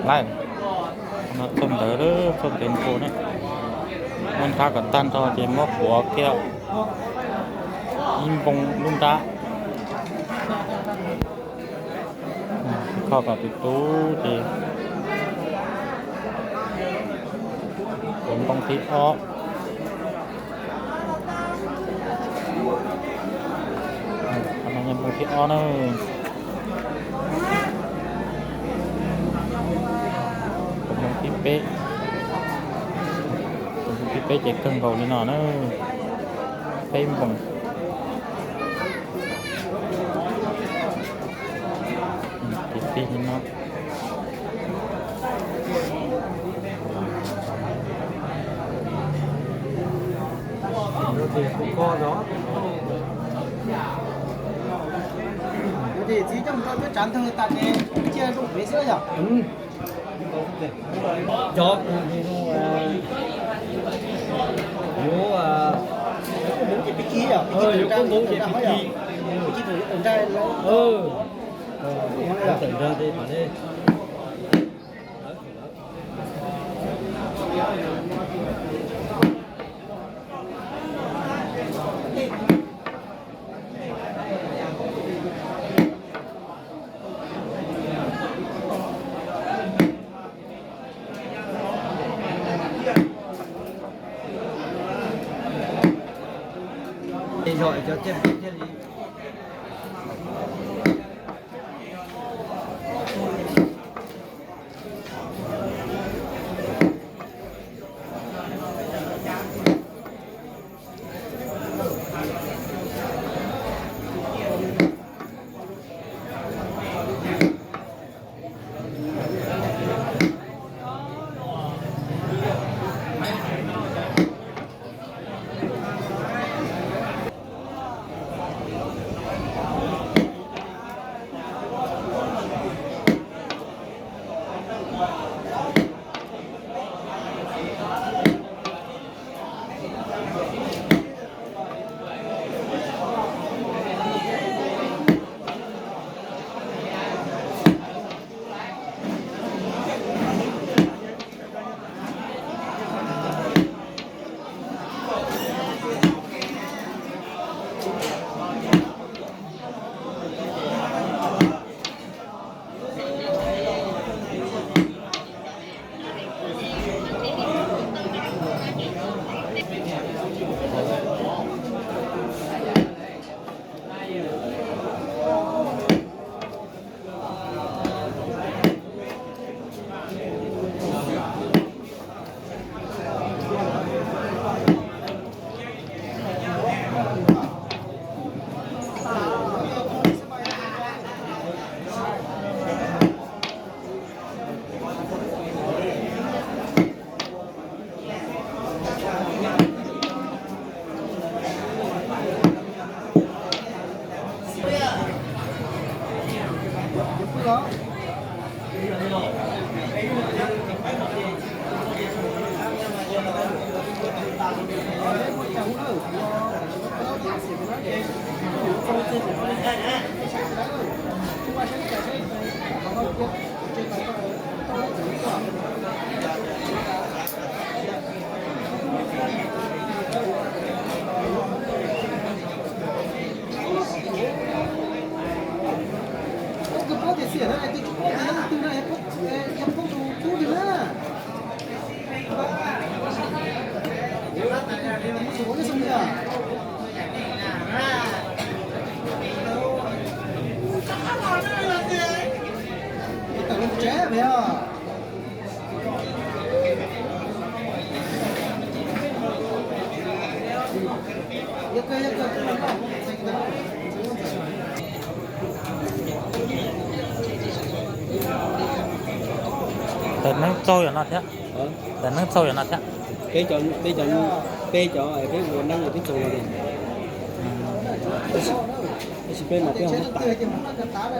Lawm, no txog ntawd, txog ntawd nkaus ne. Muab nrhab kom tag nrho ces muab quav kiag ib npoo lub nrab. Kho kom tus tub ces quav npoo thib ob. Qhov no yog npoo thib ob na. Npoo thib peb, npoo thib peb ces kawg nkaus li no na. Peb npoo. Tiv tij li no. Txiv coj mus rau twb tsav ntawg tas ces cia zoo pem xwb yom. Cov kuv yuav, yuav kub moov ces pib kis yom, yuav kub moov ces pib kis, pib kis thaum yuav tawm nrag. Tawm nrag ces mam li. Ces yog cov tiaj tiaj li. Tawm neeb txaug yog no thiab. Tawm neeb txaug yog no thiab. Peb cov, peb cov, peb cov peb ua neeb twb txaug no li. Tab sis peb mas peb ho muab tas.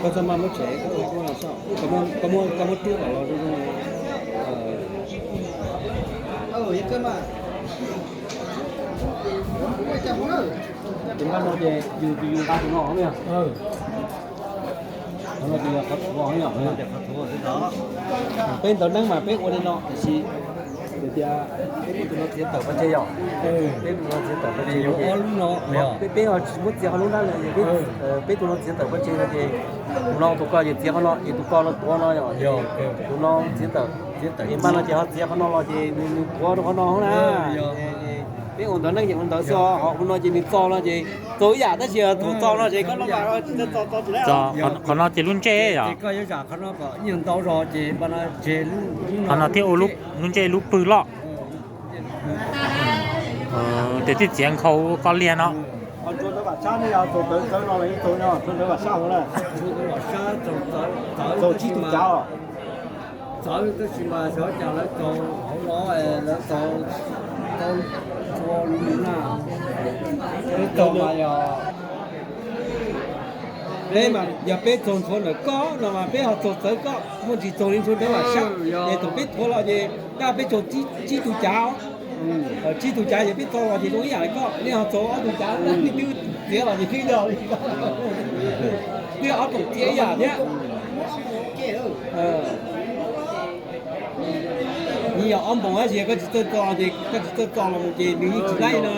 Koj txhob maj muab tsev, koj muab, koj muab rub kom los zoo zoo. Tus nqaj no ces yus, yus nqa tus no os. Qhov no ces yog qhov thuav yom. Peb ntawv neeb mas peb ua li no tiam sis tias peb muab tus no txiav tawm pov tseg yom. Peb muab tus no txiav tawm pov tseg, ob lub no, peb, peb ho tsis muab txiav qhov lub nrab lawm, peb tus no txiav tawm pov tseg no ces tus no tus ko ces txiav qhov no ces tus ko no tuav no yom. Tus no txiav tawm, es npaj no ces ho txiav qhov no los ces nws, nws tuav rau qhov no na. Peb ua ntawv neeb ces ua ntawv xwb, ho ua no ces nws txo no ces txo ib yam tab sis thaum txo no ces koj no mas tsis txo, txo tsis tau. Qhov no ces lub ntsej yom. Qhov no thiaj ua lub ntsej lub pwg loj. Ces twb txiav nkhaus koj liag no. Txaus tsib tus cav. Txawv tab sis mas xyov cas lawv txaus hauv no, lawv txaus tau ntxhua lus na. Peb txaus mas yog, peb mas yog peb txaus ntxhua ntawm koj no mas peb ho txaus txawv koj, muaj ntsis txaus li ntxhua ntawv vam sab. Es thaum peb thuav los ces tab peb txaus tsib tus cav. Tsib tus cav ces peb txaus los ces zoo ib yam li koj, nej ho txaus ob tus cav, nej twb txiav los ces twb yog li, twb ob tug txiav ib yam thiab. Nws yog ob npoos tab sis koj tsis txawj txo ces koj tsis txawj txo los mus ces nws yeej tsis laib no.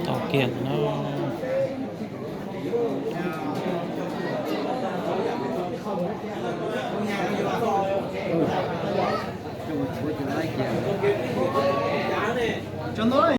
Tau kiag no. Tso no.